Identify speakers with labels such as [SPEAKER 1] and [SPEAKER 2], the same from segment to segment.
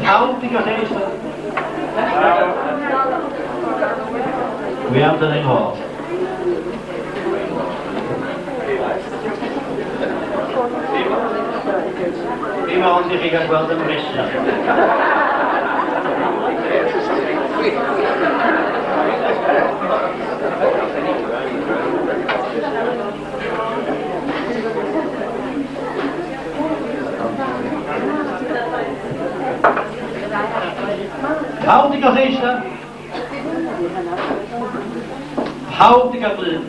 [SPEAKER 1] Pawb di gael ei eistedd? Dwi am dynnu nghod. Dim ond i chi gael gweld y mrys. Pawb di gael eistedd? Pawb di gael blin?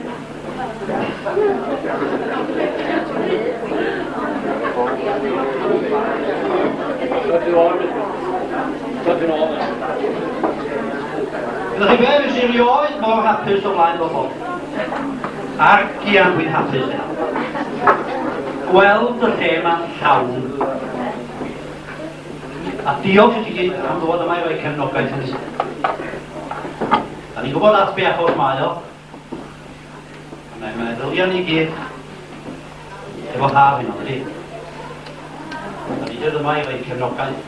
[SPEAKER 1] Ydych chi be, nes i rioed mor hapus o flaen bobl. Argian dwi'n hapus heno. Gweld y lle ma'n llawn. A diolch i chi gyd am ddod yma i roi cefnogaeth i ni. Da ni'n gwybod at be achos mae o. A mae meddyliau ni gyd efo haf heno, dydy? Da ni dod yma i roi cefnogaeth.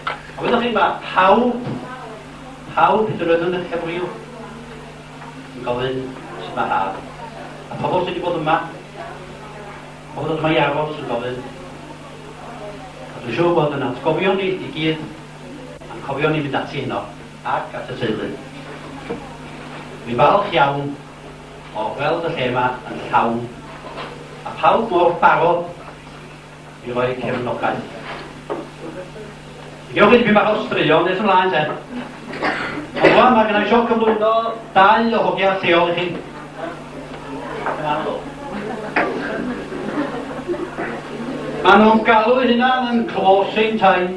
[SPEAKER 1] A wyddoch chi, mae pawb, pawb hyd yn oed yn y cyfriw, yn gofyn sut mae haf. A pobl sydd wedi bod yma, pobl dod yma i aros yn gofyn. A dwi'n siŵr bod yn atgofion ni i gyd, a'n cofion ni mynd ati heno, ac at y teulu. Dwi'n falch iawn o weld y lle yma yn llawn, a pawb mor barod i roi cefnogaeth. Mi gewch chi dipyn bach o straeon nes ymlaen te. Ond rwan mae gennai isio cyflwyno dau o hogia lleol i chi. Maen nhw'n galw eu hunan yn closing time.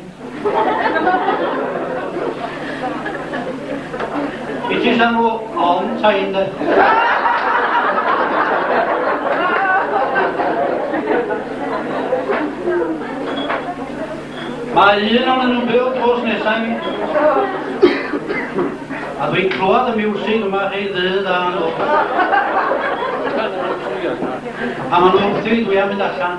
[SPEAKER 1] It is nhw on time de. Mae un ohonyn nhw'n byw drws nesaf i mi. A dwi'n clywed y miwsig yma chi ddydd a nos. A pan maen nhw wrthi, dwi am mynd allan.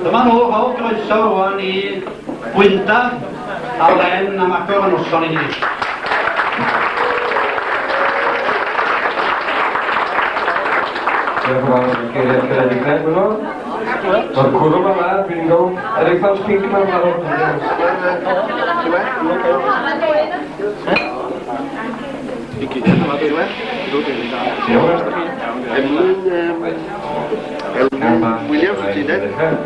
[SPEAKER 1] Dyma nhw, rhowch groeso rwan i Gwyndaf a Len am agor y noson i ni.
[SPEAKER 2] Diolch yn fawr am y geiriau caredig na, Gwynfor. Mae'r cwrw yma dda, dwi'n gweld eliffant pink yma'n barod.
[SPEAKER 3] Williams, wyt ti'n dweud?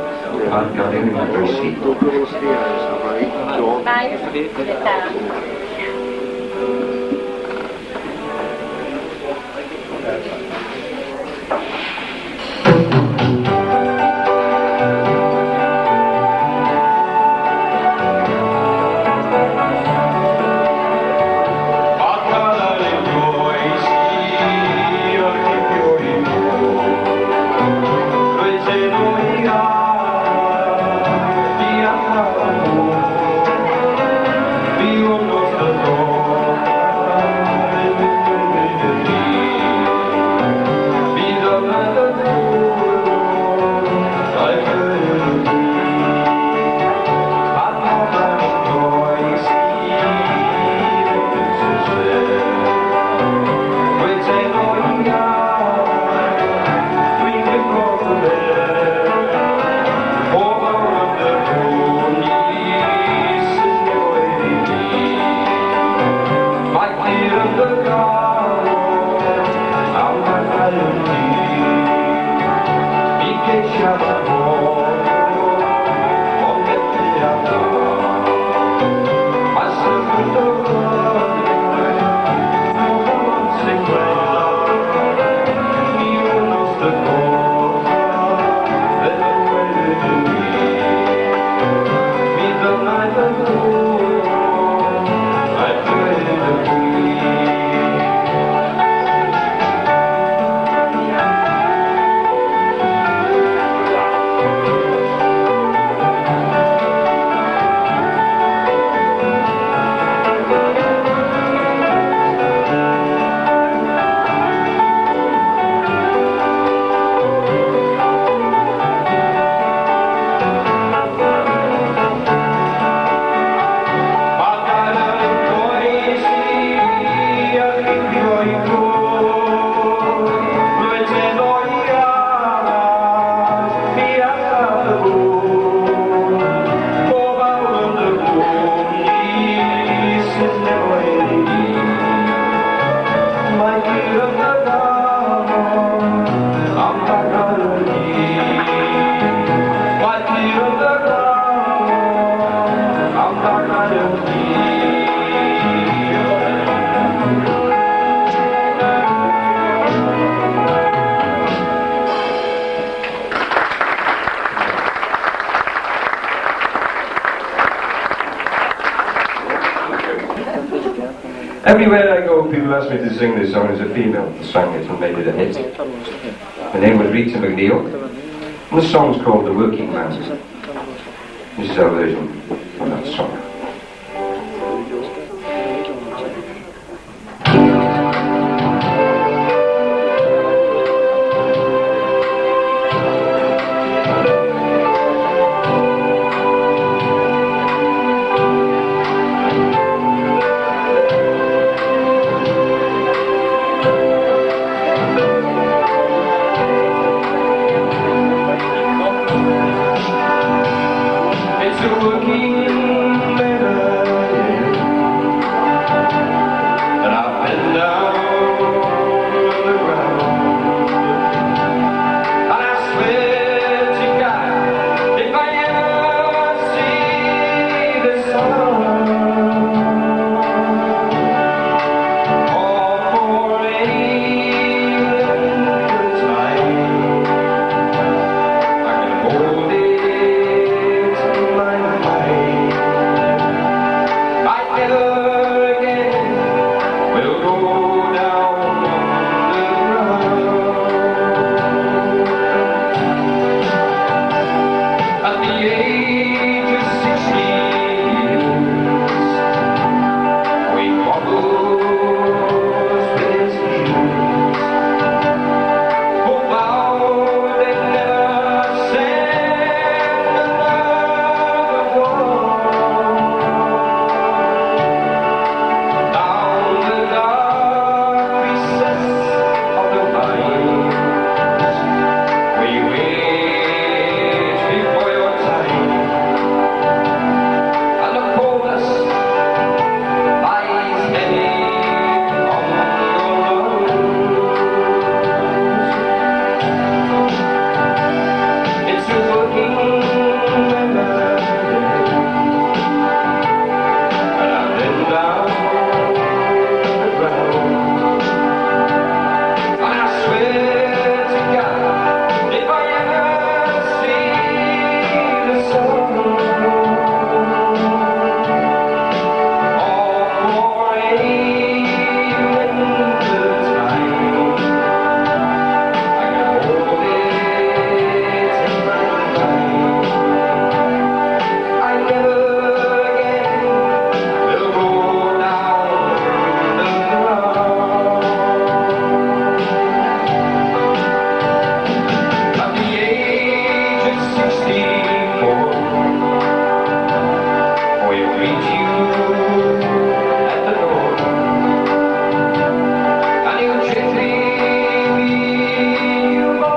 [SPEAKER 2] Everywhere I go, people ask me to sing this song. As a female sang it and made it a hit. Her name was Rita MacNeil, and the song's called The Working Man. This is our version of that song. It's a working man, and I've been down on the ground, and I swear to God, if I ever see the sun, or for any length of time, I can hold it in my mind. I never again will go down on the ground. At the age of 60 years, we wobbles with his heels. Oh, vowed they'd never send another one down the dark recess of the vines. We wait before your time, and the coldness lies heavy on your lungs. It's a working man, and I've been down the ground. And I swear to God, if I ever see the sun, or for any length of time, I can hold it in my mind. I never again will go down the ground. At the age of 64, we'll meet you at the door, and he'll gently lead you by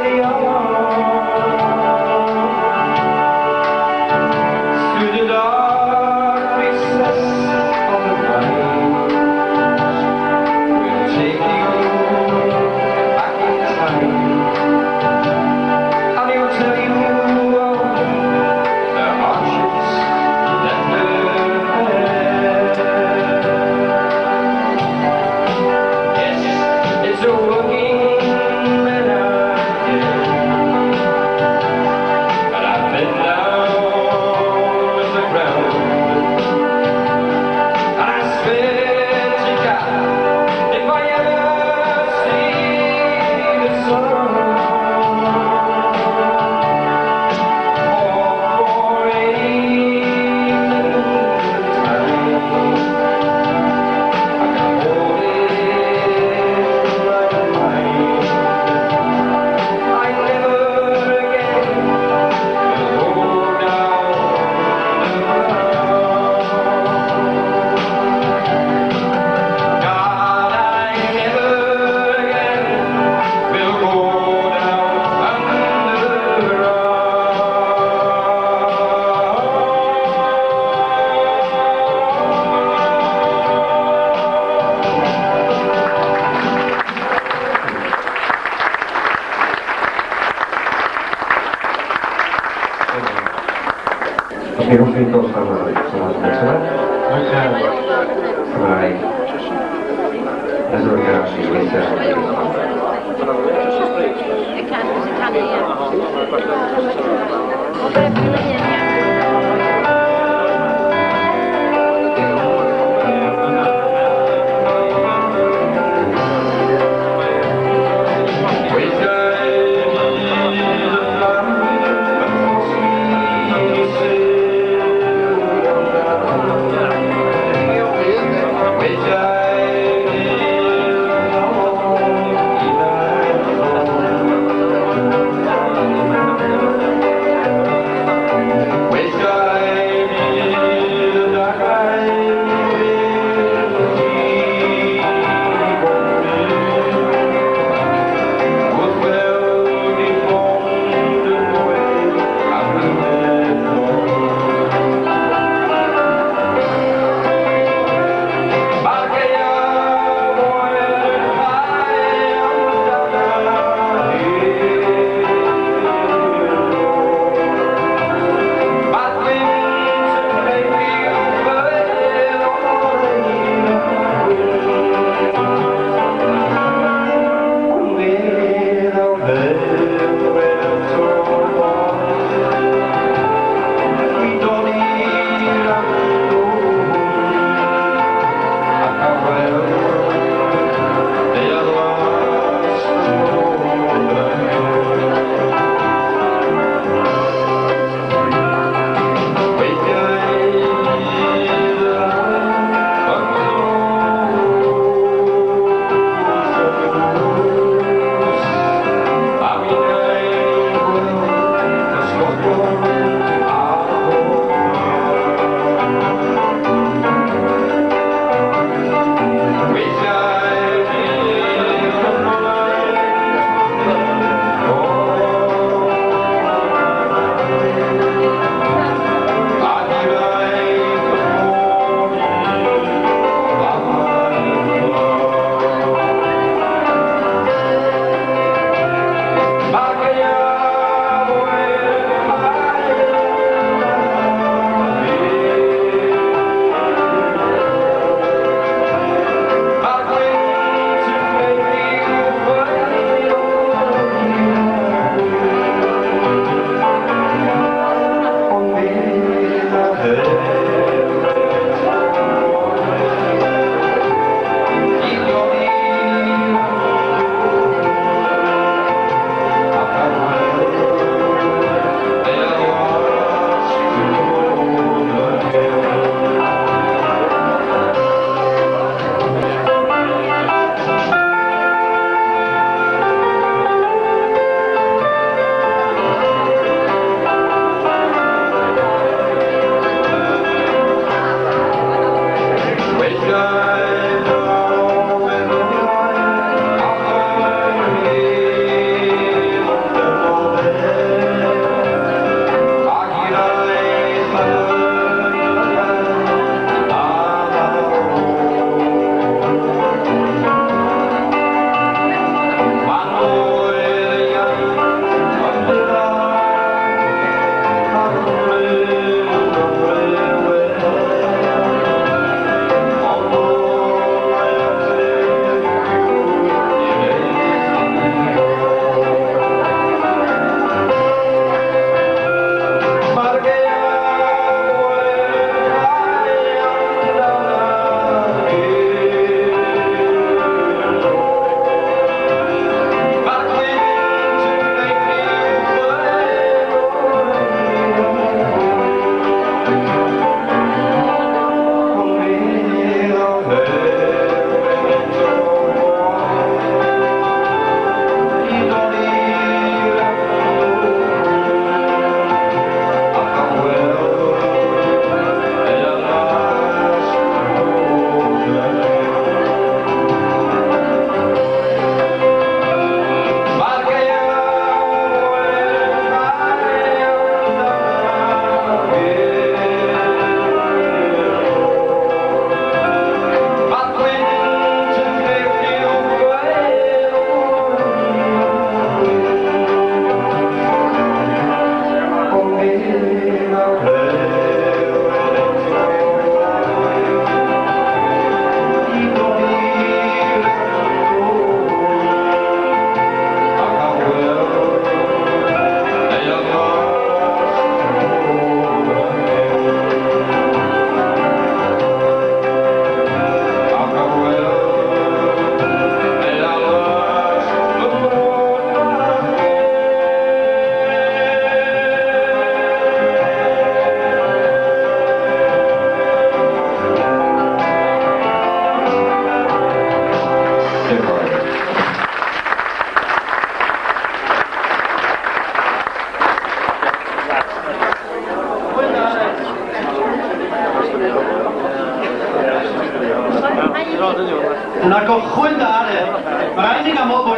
[SPEAKER 2] the arm through the dark recess of the vines. We'll take you back in time, and he'll tell you of the hardships that were ahead. Yes, it's a working man I am, and I've been down the ground. And I swear to God, if I ever see the sun, or for any length of time, I can hold it in my mind. I never again will go down the ground. God, I never again will go down underground. Os ni'n hoffi gorffen ar y nesaf yma? Cymraeg. Nesaf yn gyda chi weithio.
[SPEAKER 4] Y can, y canu, ie. O, beth yw'n un, ie.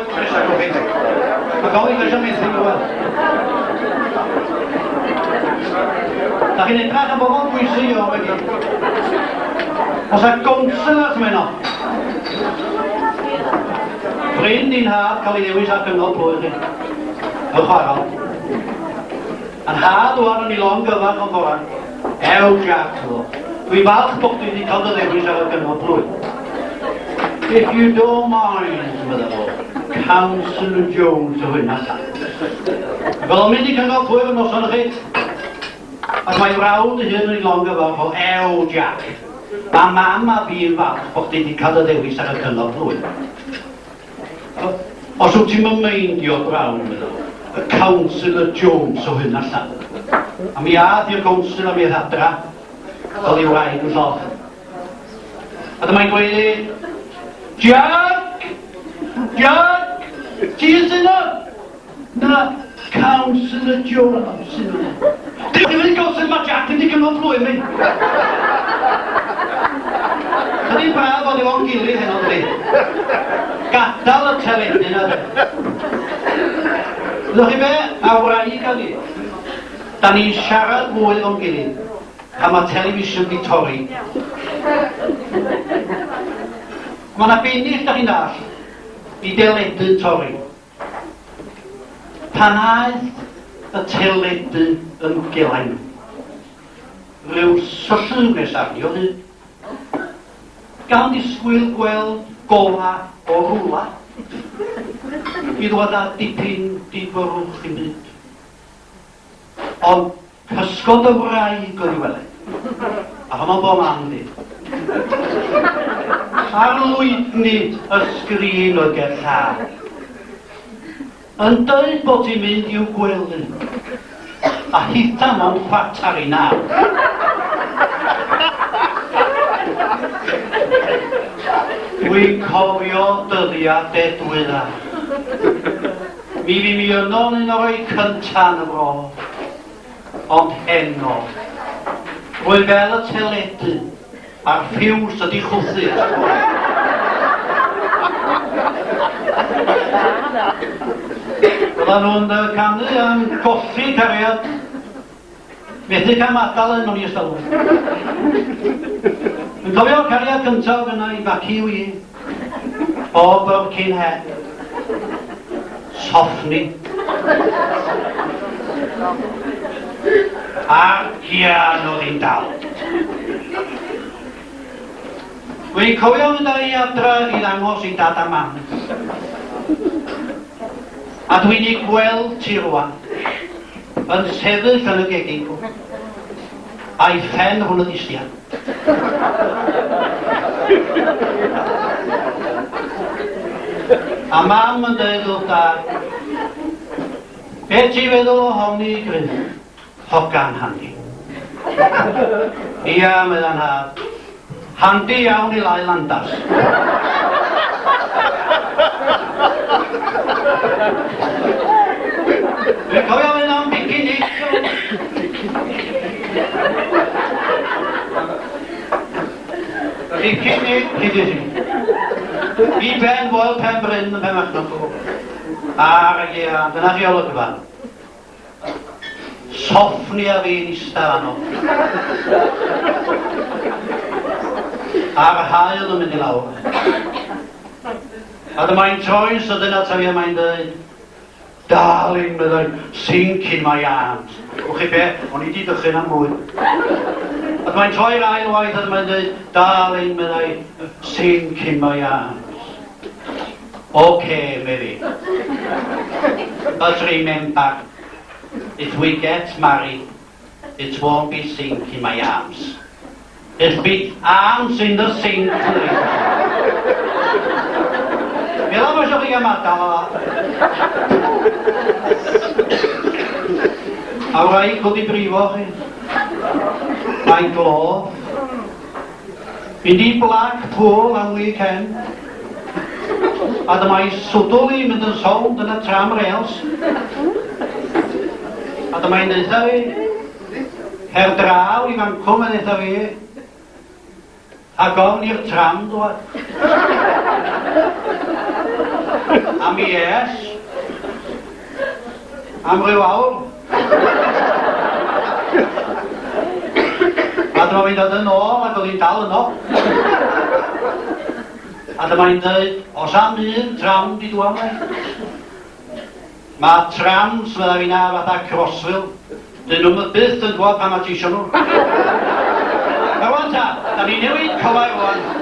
[SPEAKER 1] gweld Chris ac o fi. Mae gofyn Chris am methu gweld. Da chi'n edrych am bobl bwysig o fe gyd. Os a gownselors mae yno. Bryn ni'n nhad cael ei ddewis ar gyngor plwyf chi. Y chwaral. A'n nhad wan yn ei long gyfarch o'n fora. Ew Jack, fo. Dwi'n falch bod chdi wedi cael dy ddewis ar y gyngor plwyf. If you don't mind, medda fo, Councillor Jones o hyn allan. Fel o'n mynd i cyngor plwyf y noson chi, ac mae frawd ei hun yn ei long gyfarch o, ew Jack. Mae mam a fi'n falch bod chdi wedi cael dy ddewis ar y cyngor plwyf. Os wyt ti'n meindio Brown, medda fo, y Councillor Jones o hyn allan. A mi ath i'r council a mi ath adra, oedd ei wraig yn lloch. A dyma'n gweiddi, Jack! Jack! Ti sy'n yna? Na, Councillor Jones sy'n yna. Dim wedi gosod mae Jack yn di cyngor plwyf mi. Ydy'n braf bod efo'n gilydd heno, dydi? Gadael y teledu na, de. Ydych chi be? A wraig a fi. Da ni'n siarad mwy efo'n gilydd pan mae telefisiwn di torri. Mae yna bennill, da chi'n dall, i deledu torri. Pan aeth y teledu yn gelain, rhyw syllu wnes arni o hyd, gan ddisgwyl gweld gola o rwla i ddod â dipyn difyrrwch i'm byd. Ond cysgod y wraig oedd i weled, a honno bob man di. Ar lwydni y sgrin oedd ger llaw. Yn dweud bod hi'n mynd i'w gwely, a hitha mewn 8:45. Dwi'n cofio dyddiau dedwyddach. Mi fu mi yno yn un o'r rhai cynta yn y fro. Ond heno, rwy fel y teledu, a'r ffiws ydi chwthu ers tro. Byddan nhw'n canu am golli cariad. Methu cael madal yn o'n i ystalwm. Dwi'n cofio cariad cyntaf gynna i faci wi. O Birkenhead. Soffni. A'r cian oedd hi'n dal. Dwi'n cofio mynd â hi adra i ddangos i dad a mam. A dwi'n ei gweld ti rwan, yn sefyll yn y gegin cw, a'i phen rhwng y distian. A mam yn dweud wrth dad, be ti'n feddwl ohoni, Griff? Hogan handi. Ia, medda nhad. Handi iawn i lau landas. Dwi'n cofio mynd am bicinic. Bicinic, hyd i. I ben Foel Pen Bryn yn Penmachno. Ar y ia, dyna chi olygfa. Soffni a fi'n ista fanno. A'r haul yn mynd i lawr. A dyma'n troi'n sydyn ata fi a mae'n dweud, Darling, meddai, sink in my arms. Wch chi be, o'n i di dychryn am mwy. A dyma'n troi'r ail waith a dyma'n dweud, Darling, meddai, sink in my arms. Okay, Mary. But remember, if we get married, it won't be sink in my arms. It'll be arms in the sink, please. Meddwl mae eisiau chi gael madal o. A wraig wedi brifo chi. Mae'n glof. Mynd i Blackpool am weekend. A dyma'i swdwl i mynd yn sownd yn y tram rails. A dyma'i'n deutha fi, her draw i fancwm yn deutha fi, a gofn i'r tram dwad. A mi yes. Am ryw awr. A dyma fi'n dod yn ôl ac oedd hi'n dal yno. A dyma hi'n dweud, os am un tram di dwan le. Mae trams, fydda fi na, fatha Crossville. Dyn nhw'n byth yn dwad pan mae ti isio nhw. A rwan ta, da ni newid cywair rwan.